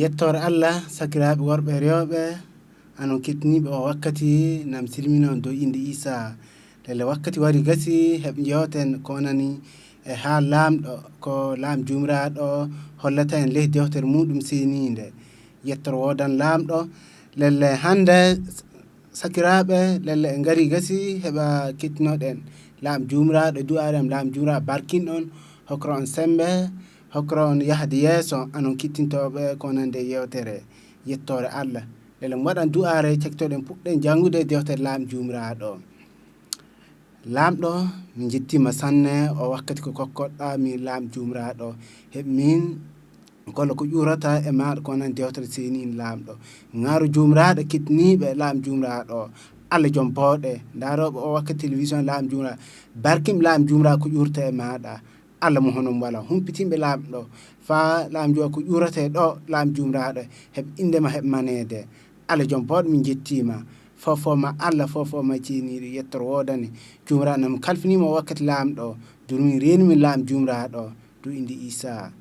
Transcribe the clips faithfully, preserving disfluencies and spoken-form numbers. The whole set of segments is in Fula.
Yettoore Allah, sakiraaɓe worɓe e rewɓe, anon kettiniiɓe o wakkati, nam silmina on dow innde Iisaa. Lelle wakkati wari gasi, heɓ njeewten ko wonani e haal Laamɗo, ko Laam Juumraaɗo hollata en ley dewtere muuɗum seniinde. Yettoore woodan Laamɗo. Lelle hannde, sakiraaɓe, lelle en ngari gasi, heɓa kettinoɗen Laam Juumraaɗo, du'aare am Laam Juumraaɗo barkin on, hokkora on semmbe, hokkora on yahde yeeso, anon kettintooɓe ko nande yewtere. Yettoore Allah. Lelle mi waɗan du'aare, cektoɗen puɗɗen janngude dewtere Laam Juumraaɗo. Laamɗo, min njettiima sanne, o wakkati ko kokkoɗɗaa min Laam Juumraaɗo. Heɓ min kolo ko ƴuurata e maaɗa ko nan dewtere seniinde Laamɗo. Ŋaaru Juumraaɗo kettiniiɓe Laam Juumraaɗo. Allah jom booɗe, ndaarooɓe o wakkati télévision Laam Juumraaɗo. Barkim Laam Juumraaɗo ko ƴuurta e maaɗa. Allah mo hono mo walaa. Humpitinɓe Laamɗo. Faa Laam Juumraaɗo ko ƴuurata e ɗo Laam Juumraaɗo. Heɓ innde ma heɓ maneede. Allah jom booɗe min njettiima. Fofo ma Allah, fofo ma ceeniiɗo, yettoore woodani. Juumraaɗo nam kalfiniima o wakkati Laamɗo, durmin reenumin Laam Juumraaɗo, dow innde Iisaa.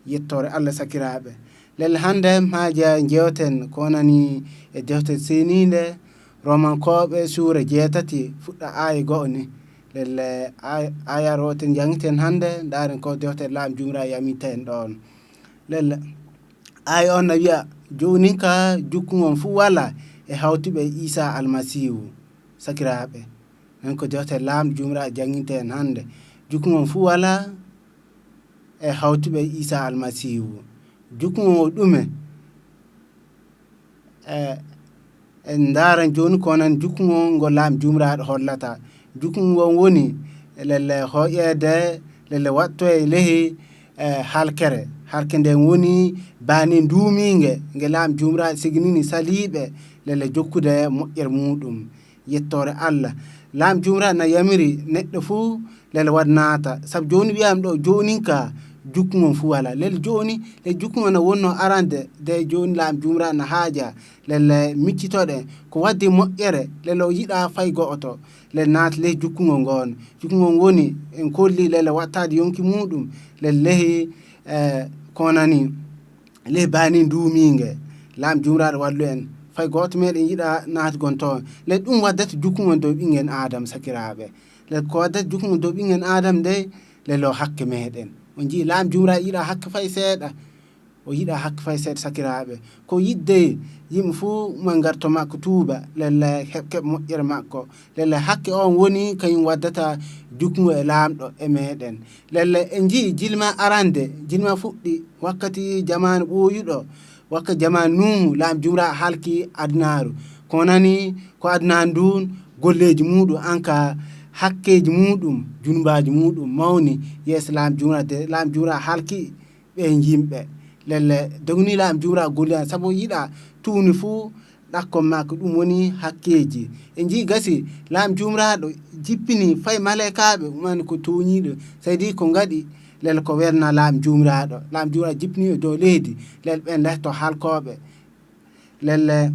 Yettoore Allah sakiraaɓe. Lelle hannde maaja njeewten ko wonani e dewtere seniinde, Roomankooɓe suura jeetati fuɗɗa aaya go'o ni. Lelle aay-, aaya wooten njanngiten hannde, ndaaren ko dewtere Laam Juumraaɗo yamita en ɗoon. Lelle aaya on na wi'a, joonin ka jukkungon fuu walaa e hawtuɓe Iisaa Almasiihu. Sakiraaɓe, nan ko dewtere Laamɗo Juumraaɗo jannginte en hannde. Jukkungon fuu walaa e hawtuɓe Iisaa Almasiihu. Jukkungon o ɗume? E, en ndaaran jooni ko nan jukkungon ngo Laam Juumraaɗo hollata. Jukkungon woni lelle hooƴeede, lelle waɗtoye lehi, e, halkere. Halke nden woni baani nduumiinge, nge Laam Juumraaɗo siginini saliiɓe, lelle jokkude moƴƴere muuɗum. Yettoore Allah. Laam Juumraaɗo na yamiri neɗɗo fuu lele waɗ naata. Sabu jooni wi'am ɗo, joonin ka jukkungon fuu walaa. Lele jooni, le jukkungon na wonno arande, de jooni Laam Juumraaɗo na haaja. Lele miccitoɗen ko waddi moƴƴere, lele o yiɗaa fay go'oto. Lele naata ley jukkungon ngon. Jukkungon woni en kolli lele wattaade yonki muuɗum. Lele lehi, eh, konani. Ley baani nduumiinge, Laam Juumraaɗo wallu en. Fay gooto meeɗen yiɗaa naatugol toon. Ley ɗum waddata jukkungon dow ɓinngel Aadam, sakiraaɓe. Ley ko waddata jukkungon dow ɓinngel Aadam nde, ley lo hakke meeɗen. On njii Laam Juumraaɗo yiɗaa hakke fay seeɗa. O yiɗaa hakke fay seeɗa, sakiraaɓe. Ko yiɗde yimɓe fuu ma ngar to makko tuuba, lelle heɓ keɓ moƴƴere makko. Lelle hakke on woni kañum waddata jukkungo e Laamɗo e meeɗen. Lelle en njii jilma arande, jilma fuɗɗi wakkati jamaanu ɓooyuɗo, wakkati jamaanu Nuuhu, Laam Juumraaɗo halki adunaaru. Ko wonani ko adunaaru ndun, golleeji muuɗum, an ka hakkeeji muuɗum, junumbaaji muuɗum mawni yeeso Laam Juumraaɗo, de Laam Juumraaɗo halki ɓeen yimɓe. Lelle dogni Laam Juumraaɗo golli an, sabu yiɗaa tuuni fuu ɗakkon makko, ɗum woni hakkeeji. En njii gasi, Laam Juumraaɗo jippini fay maleykaaɓe, umani ko tooñiiɗo, seydi ko ngaɗi, lelle ko welna Laam Juumraaɗo. Laam Juumraaɗo jippini e dow leydi, lelle ɓeen lehto halkooɓe. Lelle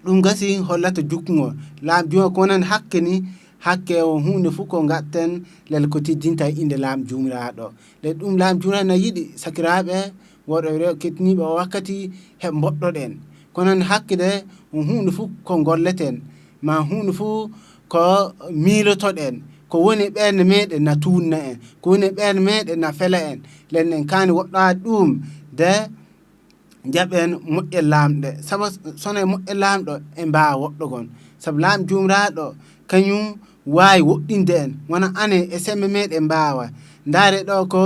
ɗum gasi hollata jukkungo. Laam Juumraaɗo ko wonani hakke ni, hakke o huunde fuu ko ngaɗten, lelle ko teddinta innde Laam Juumraaɗo. Lelle ɗum Laam Juumraaɗo na yiɗi, sakiraaɓe, worɓe e rewɓe kettiniiɓe o wakkati, heɓ mboɗɗoɗen. Kono hakke de, on huunde fuu ko ngolleten, ma huunde fuu ko miilotoɗen, ko woni e ɓernde meeɗen na tuunna en, ko woni e ɓernde meeɗen na fela en. Lelle en kaani woɗɗaade ɗum, de njaɓen moƴƴe Laamɗo. Sabu so wonaa e moƴƴe Laamɗo, en mbaawaa woɗɗogol. Sabu Laam Juumraaɗo, kañum waawi woɗɗinde en. Wona anen e semmbe meeɗen mbaawa. Ndaare ɗo ko,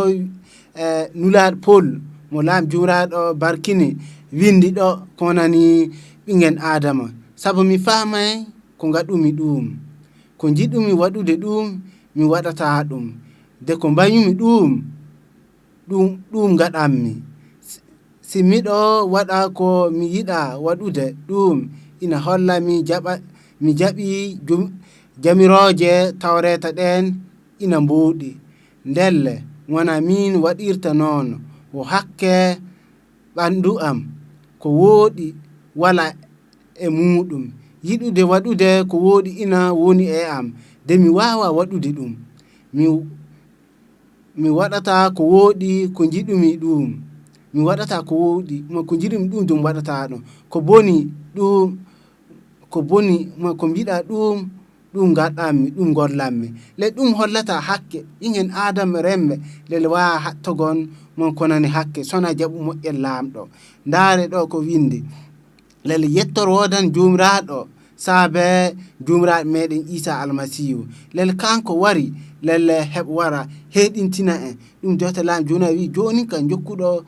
eh, Nulaaɗo Pol, mo Laam Juumraaɗo barkini, winndi ɗo ko wonani ɓinngel Aadama. Sabu mi faamay ko ngaɗumi ɗum. Ko njiɗumi waɗude ɗum, mi waɗataa ɗum. De ko mbañumi ɗum, ɗum, ɗum ngaɗammi. Si, si miɗo waɗa ko mi yiɗaa waɗude, ɗum ina holla mi jaɓa, mi jaɓii jom-, jamirooje Tawreeta ɗeen ina mbooɗi. Ndelle, wonaa miin waɗirta noon, wo hakke ɓanndu am, ko wooɗi wala e muuɗum. Yiɗude waɗude ko wooɗi ina woni e am, de mi waawaa waɗude ɗum. Mi mi waɗata ko wooɗi ko njiɗumi ɗuum, Mi waɗata ko wowɗi, mo ko njiɗumi ɗum ɗum waɗata ɗum. Ko boni ɗum, ko boni mo ko mbiɗa ɗum, ɗum ngaɗanmi, ɗum ngollanmi. Le ɗum hollata hakke, ɓingen Aadama renɓe, le le waa haɗtogon mon konani hakke, sona jaɓu moƴƴel Laamɗo. Ndaare ɗo ko windi. Le le yettor woodan Joomiraaɗo, saabe Joomiraaɗo meɗen Iisaa Almasiihu. Le le kanko wari, le le heɓ wara, heɗintina en. Ɗum jota Laamɗo Joomiraaɗo wi, joonin ka jokkuɗo,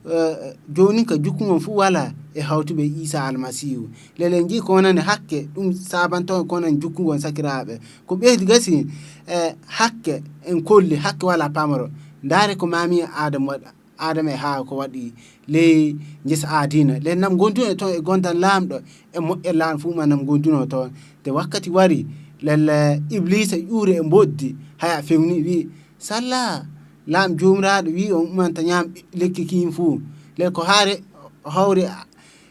eh, joonin ka jukkugol fuu wala e hawtuɓe Iisaa Almasiihu. Le le nji ko wonani hakke, ɗum saabanto ko wonani jukkugol sakiraaɓe. Ko ɓeydi gasi, eh, hakke en kolli, hakke wala pamaro. Ndaare ko maami Aadama waɗa. Aadama e Haawa ko waɗi ley ngesa Aadiina. Le nam ngonduno toon e gondal Laamɗo, e moƴƴere Laamɗo fuu ma nam ngonduno toon. Nde wakkati wari, le le Ibliisa ƴuuri e mboddi, haya fewni, wi, "Salla, Laamɗo Joomiraaɗo wi on umanta ñaam lekki kiin fuu." Le ko haare hawri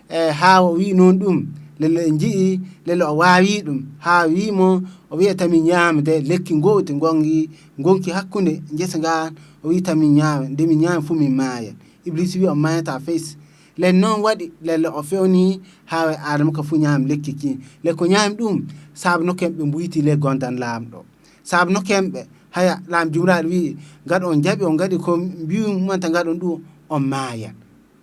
e Haawa o wi noon ɗum, le le nji'i, le le o waawi ɗum. Haawa wi mo, o wiya tami ñaamde lekki ngo'oti ngongi, ngonki hakkunde ngesa ngaan, o wi tami ñaama, nde mi ñaami fuu min maaya. Ibliisa wi on maayata fes. Le noon waɗi, le le o fewni Haawa e Aadama ka fuu ñaami lekki kiin. Le ko ñaami ɗum, saabu no ken ɓe mbuyti le gondan Laamɗo. Saabu no ken ɓe, haya Laamɗo Joomiraaɗo wi, ngaɗ on jaɓi, on ngaɗi ko mbi'umanta ngaɗon ɗum, on maaya.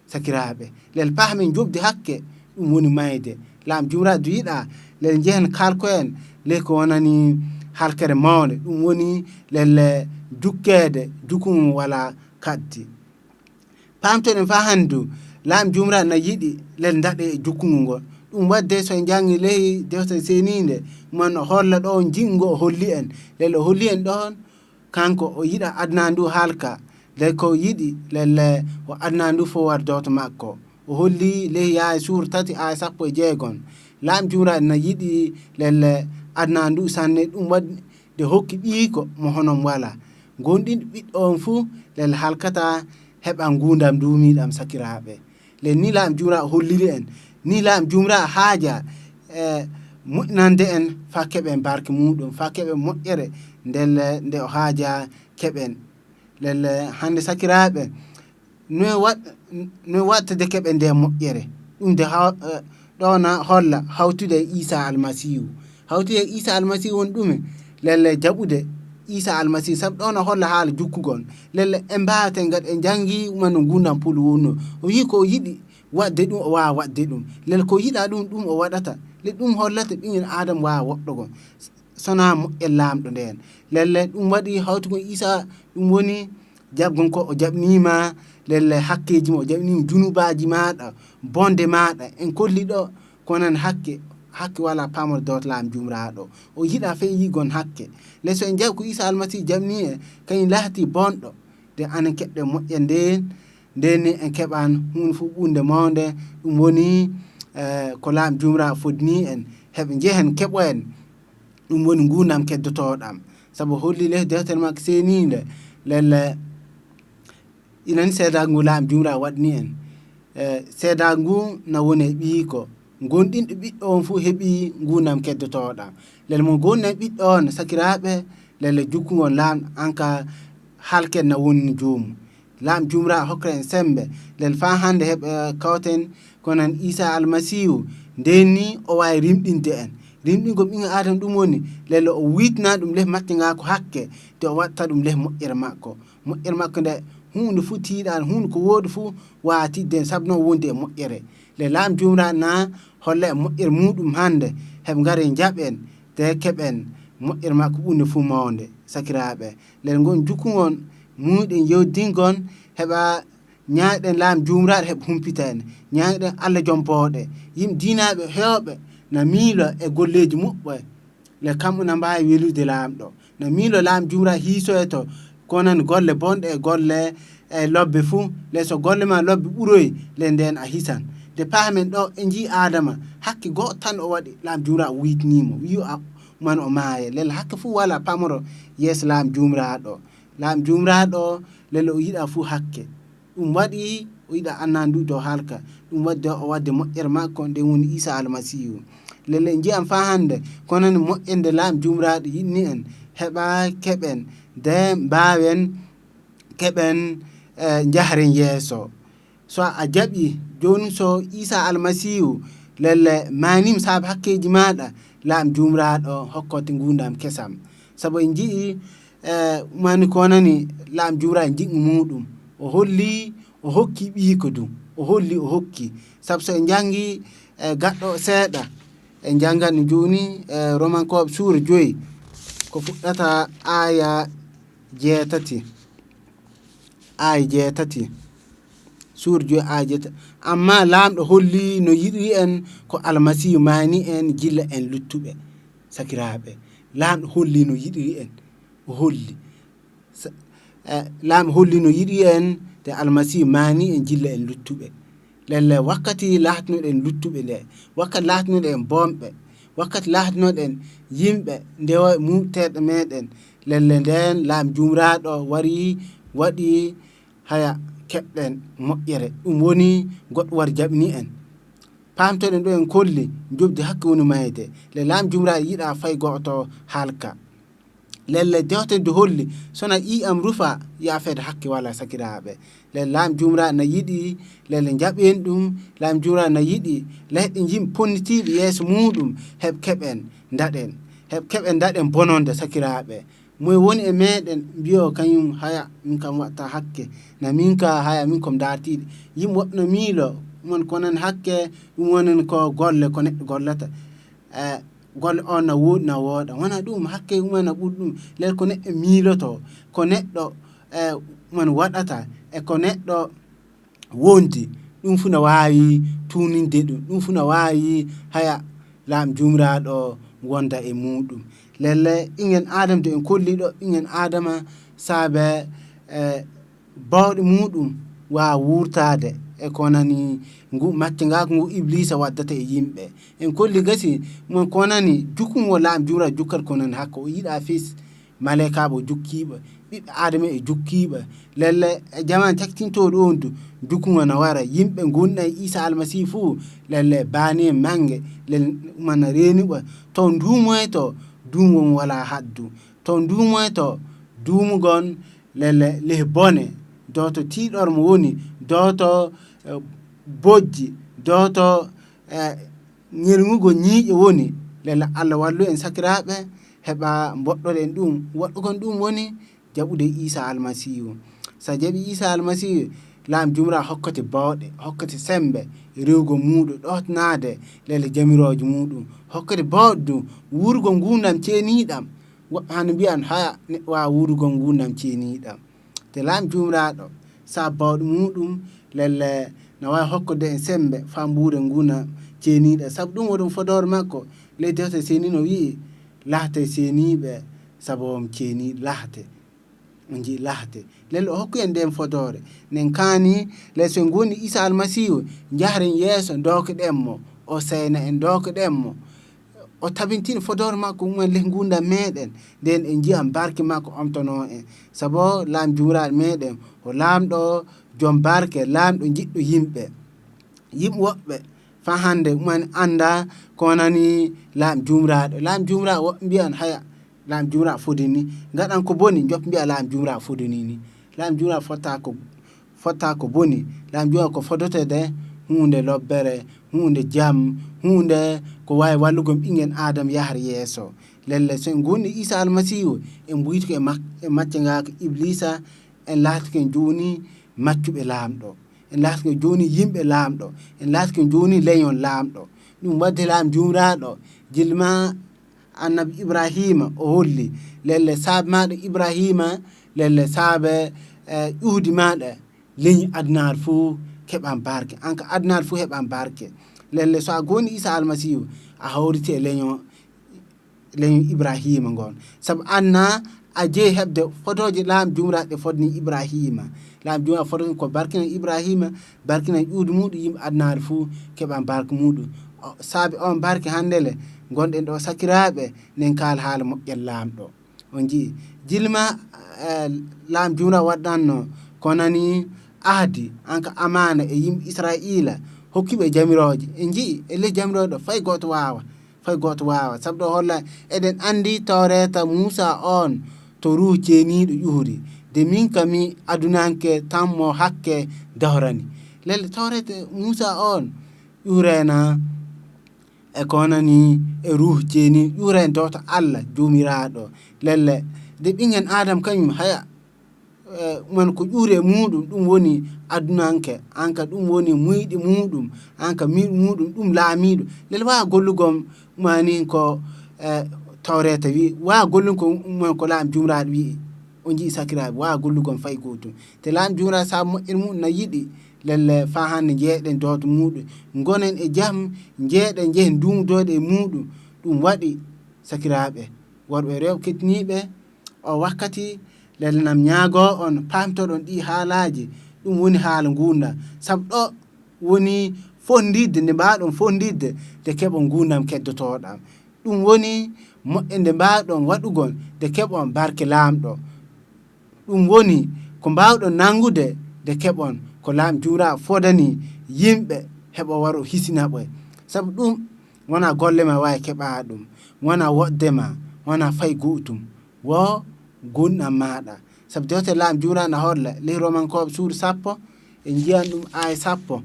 Sakiraaɓe, lel pahmen joɓdi hakke, ɗum woni mayde. Laamɗo Joomiraaɗo du yiɗa lel njehen kalkoyen ley ko wonani halkere mawnde, ɗum woni lel jukkeede jukkungu walaa kaddi. Paamtoɗen faa hannde du, Laamɗo Joomiraaɗo na yiɗi lel ndaɗe e jukkungu ngol. Ɗum waɗde so en njanngi ley deftere seniinde, man o holla ɗo jinngo o holli en. Lel o holli en ɗoon, kanko o yiɗa aduna ndu halka, ley ko yiɗi, lelle o aduna ndu fof war dooto makko. O holli ley Yahaya suura tati aaya sappo e jeegom. Laamɗo Joomiraaɗo na yiɗi lelle aduna ndu sanne, ɗum waɗi nde hokki ɓiyiiko mo hono mo walaa. Goonɗinɗo ɓiɗɗo on fuu lelle halkata heɓa nguurndam nduumiiɗam sakiraaɓe. Le ni Laamɗo Joomiraaɗo holliri en, ni Laamɗo Joomiraaɗo haaja, e, moƴƴinande en faa keɓen barke muuɗum, faa keɓen moƴƴere nde, nde o haaja keɓen. Lelle hannde sakiraaɓe, no e waɗ-, no e waɗtade keɓen nde moƴƴere? Ɗum de haw-, e, ɗo na holla hawtude e Iisaa Almasiihu. Hawtude e Iisaa Almasiihu woni ɗume? Lelle jaɓude Iisaa Almasiihu, sabu ɗo na holla haala jukkugol. Lelle en mbaawata en ngaɗa, en njanngi ma no nguurndam Pool wonnoo. O wi'i ko o yiɗi waɗde ɗum, o waawa waɗde ɗum. Lelle ko yiɗaa ɗum, ɗum o waɗata. Lelle ɗum hollata ɓingel Aadama waawa woɗɗogol. Sonaa moƴƴel Laamɗo ndeen. Lelle ɗum waɗi hawtugol Iisaa, ɗum woni jaɓgol ko o jaɓniima, lelle hakkeeji ma, o jaɓniima junubaaji maaɗa, bonde maaɗa. En kolli ɗo, ko nan hakke, hakke walaa pamol dowta Laamɗo Joomiraaɗo. O yiɗaa fey yigon hakke. Le so en njaɓi ko Iisaa Almasiihu jaɓnii en, kañum laati bonɗo, de anen keɓɗen moƴƴere ndeen, ndeen ni en keɓan huunde fof ɓurnde mawnde, ɗum woni, eh, ko Laamɗo Joomiraaɗo fodnii en, heɓe njehen keɓoyen. Ɗum woni nguurndam keddotooɗam. Sabu holli le deftere makko seeniinde, lelle inani seedaagu ngu Laamɗo Joomiraaɗo waɗni en. E, seedaagu ngu na woni e ɓiyiiko. Goonɗinɗo ɓiɗɗo on fuu heɓi nguurndam keddotooɗam. Lelle mo goonɗinɗo ɓiɗɗo on, sakiraaɓe, lelle jukkugol Laamɗo an ka halken na woni joomum. Laamɗo Joomiraaɗo hokkira en semmbe, lel faa hannde heɓ-, eh, kawten ko nan Iisaa Almasiihu, ndeen ni o waawi rimɗinde en. Rimɗingol ɓingel Aadama ɗum woni, lelle o wuytina ɗum leh macce ngaa ko hakke, de o waɗta ɗum leh moƴƴere makko. Moƴƴere makko nde huunde fuu tiiɗaani, huunde ko woodi fuu waawa tiiɗde en, sabu noon wondi e moƴƴere. Le Laamɗo Joomiraaɗo na holla en moƴƴere muuɗum hannde, heɓe ngara e njaɓen, de keɓen moƴƴere makko ɓurnde fuu mawnde, sakiraaɓe. Lel ngon jukkugol muuɗum yewdingol heɓa ñaagɗen Laamɗo Joomiraaɗo heɓa humpita en. Ñaagɗen Alla jom booɗe. Yimɓe diinaaɓe heewɓe na miilo e golleeji muɓɓe. Le kamɓe na mbaawi welude Laamɗo. Na miilo Laamɗo Joomiraaɗo hiisoyto ko nan golle bonɗe e golle e lobbe fuu. Le so golle ma lobbe ɓuroy, le ndeen a hisan. De paamen ɗo e njii Aadama, hakke goo tan o waɗi, Laamɗo Joomiraaɗo wuytinii mo, wi'u a-, man o maaya. Lelle hakke fuu walaa pamaro yeeso Laamɗo Joomiraaɗo. Laamɗo Joomiraaɗo, lelle o yiɗaa fuu hakke. Ɗum waɗi o yiɗa annandu dow halka. Ɗum waɗi o waɗde moƴƴere makko, nden woni Iisaa Almasiihu. Lelle nji'an faa hannde, kono ni moƴƴere nde Laamɗo Joomiraaɗo yiɗni en, heɓa keɓen, de mbaawen keɓen, eh, njaharen yeeso. So a jaɓi jooni, so Iisaa Almasiihu lelle maaniima saabe hakkeeji maaɗa, Laam Jumraaɗo hokkete nguundaam kesam. Sabu en nji'i, eh, mani ko wonani Laam Jumraaɗo njiɗngu muuɗum. O holli, o hokki ɓiiko du. O holli, o hokki. Sabu so en njanngi, eh, gaɗɗo seeɗa, en njanngan ɗum jooni, eh, Romankooɓe suura joyi, ko fuɗɗata aaya jeetati. Aaya jeetati. Suura joyi aaya jeetati. Ammaa Laamɗo holli no yiɗiri en ko Almasiihu maani en gilla en luttuɓe. Sakiraaɓe, Laamɗo holli no yiɗiri en. O holli. Sa-, eh, Laamɗo holli no yiɗiri en, te Almasiihu maani en gilla en luttuɓe. Lelle wakkati laatinoɗen luttuɓe nde, wakkati laatinoɗen boomɓe, wakkati laatinoɗen yimɓe ndewo muteeɗe meeɗen, lelle ndeen Laam Jumraaɗo wari waɗi haya keɓɗen moƴƴere. Ɗum woni goɗɗo wari jaɓni en. Paamtoɗen ɗo en kolli njoɓdi hakke woni mayde. Le Laam Jumraaɗo yiɗaa fay gooto halka. Lelle dewte du holli, sona ƴi'am rufa, yaafeede hakke wala sakiraaɓe. Lelle Laam Jumraaɗo na yiɗi, lelle njaɓen ɗum, Laam Jumraaɗo na yiɗi, leyɗe yimɓe ponnitiiɓe yeeso muuɗum, heɓ keɓen, ndaɗen. Heɓ keɓen, ndaɗen bononde sakiraaɓe. Moy woni e meeɗen mbiyo kañum haya, min kam waɗta hakke, na min ka haya, min kom dartiiɗe. Yimɓe woɓɓe no miilo, ɗum woni ko wonani hakke, ɗum wonani ko golle ko neɗɗo gollata. Eh, golle on na wooɗi, na wooɗa. Wona ɗum, hakke ɗum na ɓuri ɗum. Lel ko neɗɗo miiloto, ko neɗɗo, eh, man waɗata, e ko neɗɗo wondi, ɗum fu na waawi tuuninde ɗum. Ɗum fu na waawi haya Laam Jumraaɗo wonda e muuɗum. Lelle, ɓinngel Aadama de en kolli ɗo, ɓinngel Aadama saabe, eh, bawɗe muuɗum waawa wuurtaade e ko wonani ngu maccangaaku ngu Ibliisa waddata e yimɓe. En kolli gasi, mon ko wonani jukkungo Laam Jumraaɗo jukkat ko wonani hakko. O yiɗaa fis, maleykaaɓe o jukkiiɓe, ɓiɓɓe Aadama e jukkiiɓe. Lelle, e jaman cakkitintooɗo on du, jukkungo na wara. Yimɓe ngonɗa e Iisaa Almasiihu fuu, lelle, baane mannge, lelle, mana reenuɓe. To nduumoyto, duumugol walaa haddu. To nduumoyto, duumugol lele leh bone, dooto tiiɗor mo woni, dooto, eh, bojji, dooto, eh, ŋelŋugol ñiiƴe woni. Lele Allah wallu en sakiraaɓe, heɓa mboɗɗoɗen ɗum. Woɗɗo kon ɗum woni jaɓude Iisaa Almasiihu. So a jaɓi Iisaa Almasiihu, Laam Jumra hokkete bawɗe, hokkete sembe, rewugol muuɗum, ɗootnaade lele jamirooje muuɗum, hokkete bawɗe ɗum, wuurugol nguurndam ceeniiɗam. Woɓɓe hano mbiyan, haya, neɗɗo waawa wuurugol nguurndam ceeniiɗam. Te Laam Jumraaɗo, sabu bawɗe muuɗum, lelle na waawi hokkude en sembe faa mbuuren nguurndam ceeniiɗam. Sabu ɗum, woɗum fodoore makko, ley defte seeniiɗe no wi'i, lahte seeniiɓe, sabu on ceeniiɗo lahte. On nji'i lahte. Lelle o hokku en nden fodoore. Nen kaani, lelle so en ngondi Iisaa Almasiihu, njahren yeeso, ndookeɗen mo. O seyna en, ndookeɗen mo. O tabintina fodoore makko ɗum en leh nguurndam meeɗen, nden en nji'an barke makko omtonoo en. Sabu Laam Jumraaɗo meeɗen, o Laamɗo jom barke, Laamɗo jiɗɗo yimɓe. Yimɓe woɓɓe faa hannde ɗum en anndaa ko wonani Laam Jumraaɗo. Laam Jumraaɗo woɓɓe mbi'an, haya, Laam Jumraaɗo fodii ni. Ngaɗan ko boni, njop mbi'a Laam Jumraaɗo fodii ni. Laam Jumraaɗo fottaa ko fottaa ko boni. Laam Jumraaɗo ko fodotede huunde lobbere, huunde jam, huunde ko waawi wallugol ɓinngel Aadama yahra yeeso. Lelle, so en ngondi Iisaa Almasiihu, en mbuyti ko e mak-, e maccangaaku Ibliisa, en laatike jooni maccuɓe Laamɗo. En laatike jooni yimɓe Laamɗo. En laatike jooni leñol Laamɗo. Ɗum waɗde Laam Jumraaɗo, jilma Annabi Ibrahiima o holli, lelle saabe maaɗa Ibrahiima, lelle saabe, eh, ƴuhdi maaɗa, leñi adunaaru fuu keɓan barke. An ka adunaaru fuu heɓan barke. Lelle so a gondi Iisaa Almasiihu, a hawriti e leño, leño Ibrahiima ngon. Sabu an na a jeyi heɓde fodooje Laam Jumraaɗo ɗe fodni Ibrahiima. Laam Jumraaɗo fodani ko barkinan Ibrahiima, barkinan ƴuwdi muuɗum, yimɓe adunaaru fuu keɓan barke muuɗum. O, saabe on barke hannde le, ngonɗen ɗo sakiraaɓe, nen kaala haala moƴƴere Laamɗo. On nji'i, jilma, eh, Laam Jumraaɗo waɗɗanno, ko nani ahdi, an ka amaana e yimɓe Israa'iila, hokkiɓe jamirooje. En nji'i, e ley jamirooje ɗo, fay gooto waawa. Fay gooto waawa. Sabu ɗo holla, eɗen anndi tawreeta Muusaa on to Ruuhu Ceeniiɗo ƴuuri. De min ka mi adunanke tan mo hakke dahorani. Lelle tawreeta Muusa on ƴuurena e konani e ruuh jeeni, ƴuurena dowto Allah joomiraaɗo. Lelle de ɓingen Adam kañum haya, eh, man ko ƴuure muuɗum, ɗum woni adunanke, anka ɗum woni muyɗi muuɗum, anka miyɗi muuɗum, ɗum laamiiɗo. Lelle waa gollugol mani ko, eh, tawreeta wi, waa gollugol man ko laam jumraaɗo wi, o jii sakiraaɓe, waa gollugol fay gootum. Te laam jumraaɗo saabu moƴƴere mum na yiɗi, lelle faa hannde njeeɗen dowto muuɗum. Ngonen e jam, njeeɗen njehen duumodooɗe e muuɗum. Ɗum waɗi sakiraaɓe, worɓe e rewɓe kettiniiɓe, o wakkati lelle nam ñaagoo on paamtoɗon ɗii haalaaji, ɗum woni haala nguurndam. Sabu ɗo woni fonndirde nde mbaawɗon fonndirde nde keɓon nguurndam keddotooɗam. Ɗum woni moƴƴe nde mbaawɗon waɗugol nde keɓon barke Laamɗo. Ɗum woni ko mbaawɗon nanngude nde keɓon ko Laam Jumraa fodani yimɓe heɓo waro hisina ɓe. Sabu ɗum wonaa golle ma waawi keɓaa ɗum, wonaa woɗde ma, wonaa fay gootum. Wo gonɗam maaɗa. Sabu dewte Laam Jumraa na holla ley Romankooɓe suudu sappo, en njiyan ɗum aaya sappo.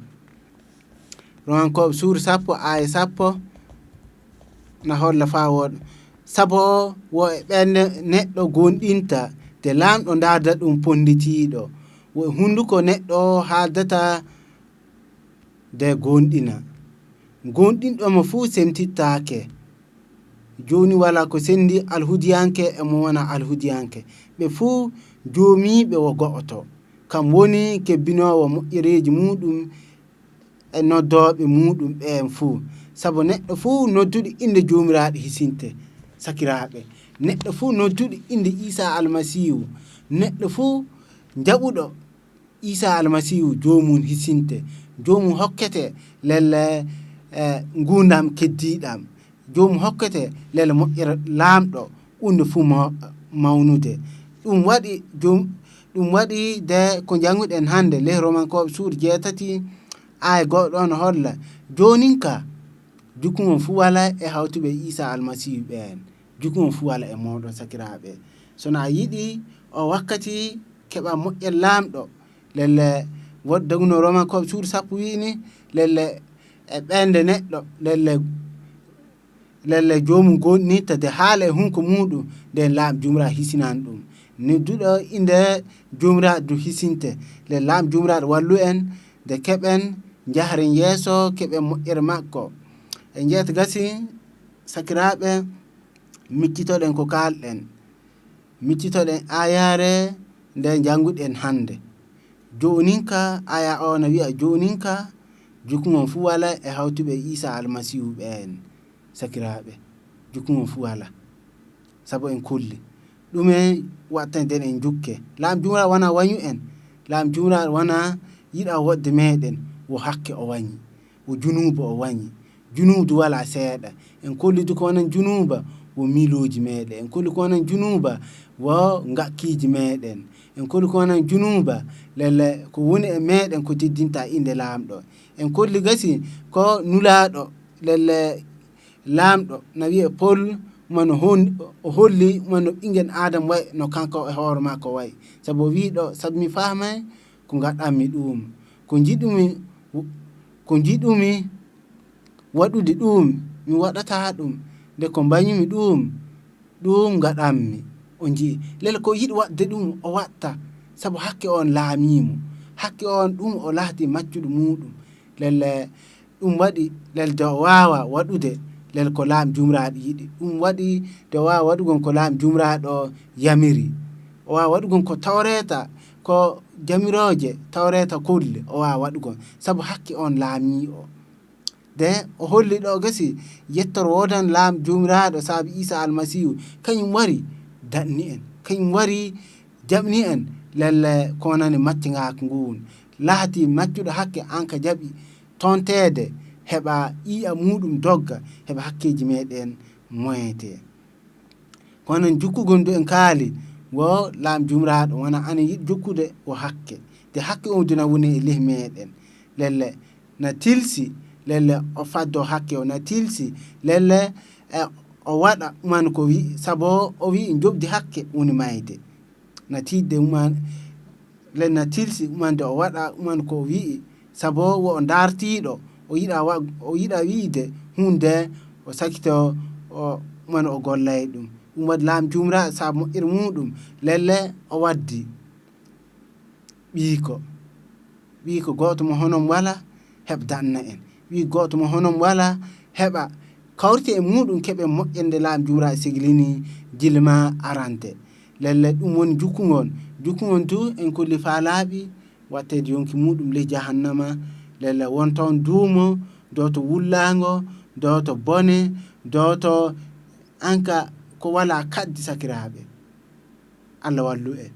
Romankooɓe suudu sappo, aaya sappo na holla faa wooɗa. Sabu wo e ɓernde neɗɗo goonɗinta, de Laamɗo ndaarda ɗum ponnditiiɗo. Wo e hunnduko neɗɗo haaldata de goonɗina. Goonɗinɗo mo fuu semtittaake. Jooni walaa ko senndi Alhuudiyanke e mo wonaa Alhuudiyanke. Ɓe fuu joomiiɓe wo go'oto. Kam woni kebbinoowo moƴƴereeji muuɗum e noddooɓe muuɗum ɓeen fuu. Sabu neɗɗo fuu nodduɗo innde Joomiraaɗo hisinte. Sakiraaɓe, neɗɗo fuu nodduɗo innde Iisaa Almasiihu, neɗɗo fuu jaɓuɗo Iisaa Almasiihu joomum hisinte, joomum hokkete lelle, eh, nguurndam keddiiɗam, joomum hokkete lelle moƴƴere Laamɗo ɓurnde fuu maw-, mawnude. Ɗum waɗi joom-, ɗum waɗi de ko njannguɗen hannde ley Romankooɓe suudu jeetati, aaya go'o ɗo no holla. Joonin ka, jukkungon fuu walaa e hawtuɓe Iisaa Almasiihu ɓeen. Jukkungon fuu walaa e mooɗon, sakiraaɓe. So no a yiɗi o wakkati keɓa moƴƴere Laamɗo, lelle woɗ-, daguno Romankooɓe suudu sappo wi'i ni, lelle e ɓernde neɗɗo, lelle, lelle joomum goonɗinta de haala e hunko muuɗum, nden Laam Jumraa hisinan ɗum. Nodduɗo innde Jumraa du hisinte. Lelle Laam Jumraa wallu en de keɓen njaharen yeeso, keɓen moƴƴere makko. E njeeta gasi, sakiraaɓe, miccitoɗen ko kaalɗen. Miccitoɗen aayaare nde njannguɗen hannde. Jooninka, aaya o na wi'a, jooninka, jukkungon fuu walaa e hawtuɓe Iisaa Almasiihu ɓeen. Sakiraaɓe, jukkungon fuu walaa. Sabu en kolli. Ɗume waɗtanten en jukke? Laam Jumraa wonaa wañu en. Laam Jumraa wonaa yiɗa woɗde meeɗen. Wo hakke o wañi. Wo junuuba o wañi. Junuuba du walaa seeɗa. En kolli du ko wonan junuuba wo miilooji meeɗen. En kolli ko wonan junuuba wo ngakkiiji meeɗen. En kolli ko wonan junuuba lelle ko woni e meeɗen ko teddinta innde Laamɗo. En kolli gasi ko Nulaaɗo lelle Laamɗo na wi'e Pol, mano hon-, o holli mano ɓingen Aadam wa'i no kanko e hoore makko wa'i. Sabu o wi'i ɗo, sabu mi faamay ko ngaɗanmi ɗuum. Ko njiɗumi, ko njiɗumi waɗude ɗuum, mi waɗataa ɗum. Nde ko mbañumi ɗuum, ɗuum ngaɗanmi. O nji'i. Lele ko yiɗi waɗde ɗum, o waɗta. Sabu hakke on laamiimo. Hakke on ɗum o lahdi maccuɗo muuɗum. Lele ɗum waɗi lel de o waawa waɗude lel ko Laam Jumraaɗo yiɗi. Ɗum waɗi de o waawa waɗugol ko Laam Jumraaɗo yamiri. O waawa waɗugol ko tawreeta, ko jamirooje tawreeta kolli o waawa waɗugol. Sabu hakke on laamii o. De o holli ɗo gasi yettor woodan Laam Jumraaɗo sabu Iisa Almasiihu. Kañum wari daɗni en. Kañum wari jaɓni en lelle konani maccingaaku ngun. Lahati maccuɗo hakke an ka jaɓi tonteede, heɓa ƴiiƴam muuɗum dogga, heɓa hakkeeji meeɗen moyete. Kono en jukkugol ndu en kaali, wo Laam Jumraaɗo, wona ana yiɗi jokkude o hakke. De hakke on duna woni e leh meeɗen. Lelle na tilsi, lelle o faddo hakke o na tilsi, lelle, e, o waɗa uman ko wi'i, sabo o wi'i njoɓdi hakke woni mayde. Na tiiɗde uman, le na tilsi umande o waɗa uman ko o wi'i, Sabo wo o daartiiɗo, o yiɗa wa-, o yiɗa wi'ude huunde, o sakito, o, mano o gollay ɗum. Ɗum waɗi Laamɗo Joomiraaɗo saabe moƴƴere muuɗum, lelle o waddi ɓiiko. Ɓiiko gooto mo hono mo walaa heɓa danna en. Ɓiiko gooto mo hono mo walaa heɓa kawrite e muuɗum keɓen moƴƴere nde Laamɗo Joomiraaɗo seglini jilma arante. Lelle ɗum woni jukkungon. Jukkungon du en kolli faa laaɓi watteede yonki muuɗum ley jahannama. Lelle won toon duumo, dooto wullaango, dooto bone, dooto anka ko walaa kaddi sakiraaɓe. Allah wallu en.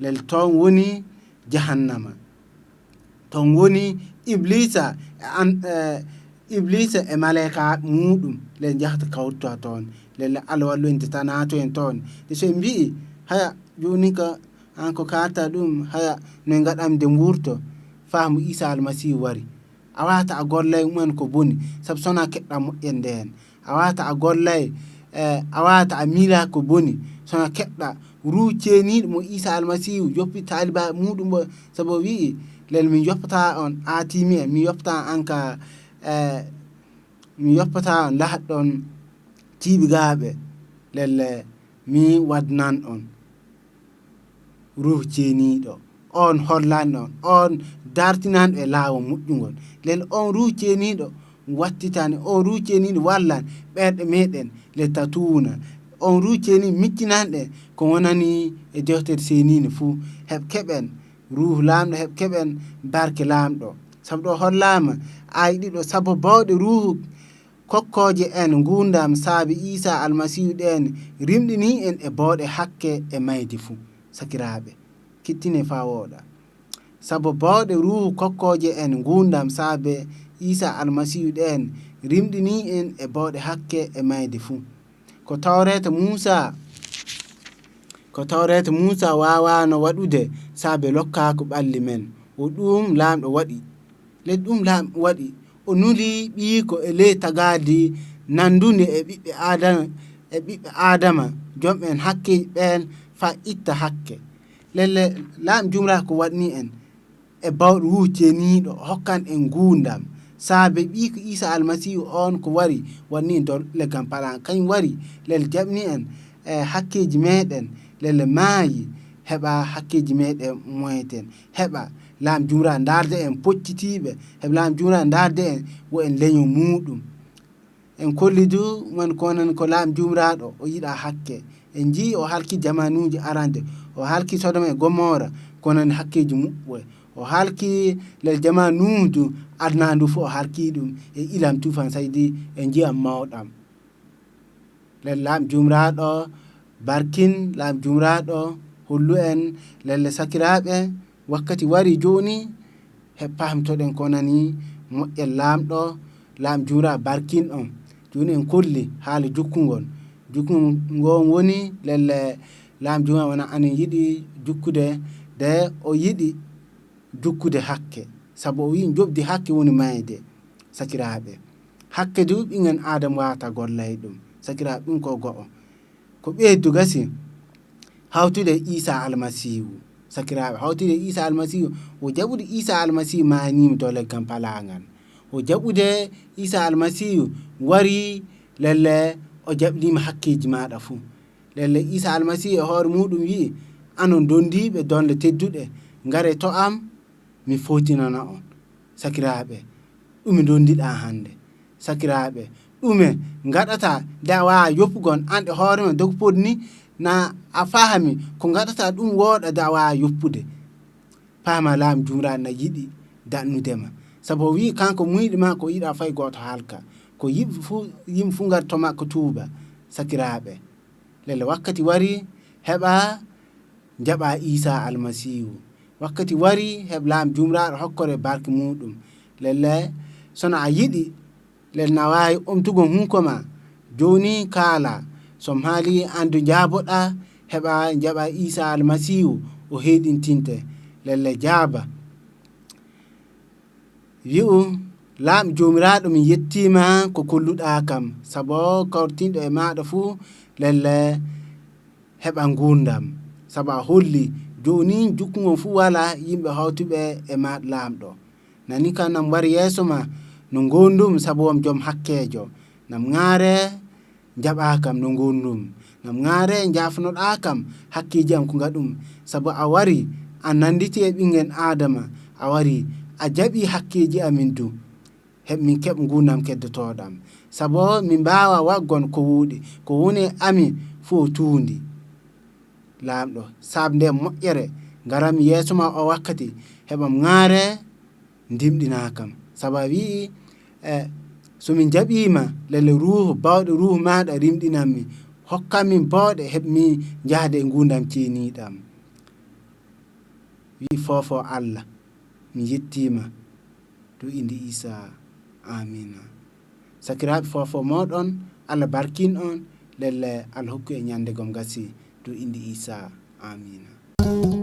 Lel toon woni jahannama. Toon woni Ibliisa e an-, e Ibliisa e maleeka muuɗum. Lel njahata kawritowa toon. Lel Allah wallu en de tanaato en toon. De so en mbi'i, haya, jooni ka, an ko kaata ɗum, haya, no en ngaɗam de mbuurto. Faamu Iisa Almasiihu wari. A waata a gollay mumen ko boni, sabu sona keɓɗa moƴƴere ndeen. A waata a gollay, eh, a waata a miila ko boni, sona keɓɗa Ruuhu Ceeniiɗo mo Iisa Almasiihu yoppi taaliba muuɗum o, sabu o wi'i, lel mi yoppataa on aatimi en, mi yoppataa an ka, eh, mi yoppataa on lahatɗon tiiɓigaaɓe, lel mi wadnan on. Ruuhu Ceeniiɗo, oon hollanɗo on, oon dartinanɗo e laawol moƴƴungol. Lel oon Ruuhu Ceeniiɗo wattitani, oon Ruuhu Ceeniiɗo wallan ɓerɗe meeɗen le tatuuna. Oon Ruuhu Ceeniiɗo miccinanɗe ko wonani e deftere seeniinde fuu. Heɓ keɓen Ruuhu Laamɗo, heɓ keɓen barke Laamɗo. Sabu ɗo hollaama, aaye ɗiɗo, sabu baawɗe Ruuhu kokkooje en nguurndam saabe Iisa Almasiihu ɗeen rimɗinii en e baawɗe hakke e mayde fuu. Sakiraaɓe, kittine faa wooɗa. Sabu baawɗe Ruuhu kokkooje en nguurndam saabe Iisa Almasiihu ɗeen rimɗinii en e baawɗe hakke e mayde fuu. Ko tawreeta Muusaa, ko tawreeta Muusaa waawaano waɗude saabe lokkaaku ɓalli men, wo ɗuum Laamɗo waɗi. Le ɗuum Laamɗo waɗi, o nuli ɓiiko e ley tagaadi nanndude e ɓiɓɓe Aadama, e ɓiɓɓe Aadama, jom en hakke ɓeen faa itta hakke. Lelle Laamɗo Joomiraaɗo ko waɗni en e baawɗo Ruuhu Ceeniiɗo hokkan en nguurndam. Saabe ɓiiko Iisa Almasiihu oon ko wari waɗni en dow leggal palaa, kañum wari lelle jaɓni en e hakkeeji meeɗen, lelle maayi, heɓa hakkeeji meeɗen moyten. Heɓa Laamɗo Joomiraaɗo ndaarde en poccitiiɓe, heɓa Laamɗo Joomiraaɗo ndaarde en wo en leñol muuɗum. En kolli du won ko wonani ko Laamɗo Joomiraaɗo o yiɗaa hakke. En njii o halki jamaanuuji arande, o halki Sodoma e Gomoora ko wonani hakkeeji muɓɓe. O halki lel jamaanu Nuuhu du, aduna ndu fof o halki ɗum e ilam tuufaan saydi e njiyam mawɗam. Lel Laamɗo Joomiraaɗo barkin, Laamɗo Joomiraaɗo hollu en, lelle sakiraaɓe, wakkati wari jooni, he paamtoɗen ko nani moƴƴel Laamɗo, Laamɗo Joomiraaɗo barkin on. Jooni en kolli haala jukkungol. Jukkungol woni lelle Laamɗo Joomiraaɗo wona anen yiɗi jukkude, de o yiɗi jukkude hakke, sabu o wi'i njoɓdi hakke woni mayde. Sakiraaɓe, hakke du ɓingen Aadama waata gollay ɗum. Sakiraaɓe, ɗum ko go'o. Ko ɓeydu gasi hawtude e Iisa Almasiihu. Sakiraaɓe, hawtude e Iisa Almasiihu, o jaɓude Iisa Almasiihu maayaniima dow leggal palaangal. O jaɓude Iisa Almasiihu wari lelle o jaɓniima hakkeeji maaɗa fuu. Lelle Iisa Almasiihu e hoore muuɗum wi'i, anon dondiiɓe donle tedduɗe, ngaree to am, mi footinana on. Sakiraaɓe, ɗume ndondiɗaa hannde? Sakiraaɓe, ɗume ngaɗataa de a waawaa yoppugol an e hoore ma dogu poddi ni? Na a fahami ko ngaɗataa ɗum wooɗa de a waawaa yoppude? Paama Laamɗo Joomiraaɗo na yiɗi daɗnude ma. Sabu o wi'i kanko muuyɗi ma ko yiɗaa fay gooto halka. Ko yimɓe fuu, yimɓe fuu ngara to makko tuuba. Sakiraaɓe, lelle wakkati wari heɓa njaɓa Iisa Almasiihu. Wakkati wari heɓ Laamɗo Joomiraaɗo hokkore barke muuɗum. Lelle, sona a yiɗi, lelle na waawi omtugol hunko ma. Jooni kaala, so maali anndu njaaboɗaa, heɓa njaɓa Iisa Almasiihu, o heyɗintinte. Lelle jaaba. Wi'u, Laamɗo Joomiraaɗo, mi yettiima ko kolluɗaa kam, sabo kawritinɗo e maaɗa fuu, lelle heɓa nguurndam. Sabo a holli, jooni jukkungol fuu walaa yimɓe hawtuɓe e maaɗa Laamɗo. Nani kam nam wari yeeso ma no ngondum sabu wom jom hakkeejo. Nam ŋaare njaɓaa kam no ngondum. Nam ŋaare njaafnoɗaa kam hakkeeji am ko ngaɗum. Sabu a wari a nanditi e ɓinngel Aadama. A wari a jaɓi hakkeeji amin du. Heɓ min keɓ ngundam keddotooɗam. Sabu min mbaawa waggon ko wuuɗi. Ko woni e amin fof tuundi. Laamɗo, saab nde moƴƴere, ngaram yeeso ma o wakkati, heɓam ŋaare ndimɗinaa kam. Sabu a wi'i, e, so min njaɓiima, lelle ruuhu, bawɗe ruuhu maaɗa rimɗinan mi. Hokkan min bawɗe, heɓ min njahde e ngundam ceeniiɗam. Wi'i foofo Allah, mi yettiima. To inde Isa. Amina. Sakiraaɓe foofo mooɗon, Allah barkin on, lelle Allah hokku e ñande gom gasi. To inde Isa. Amina.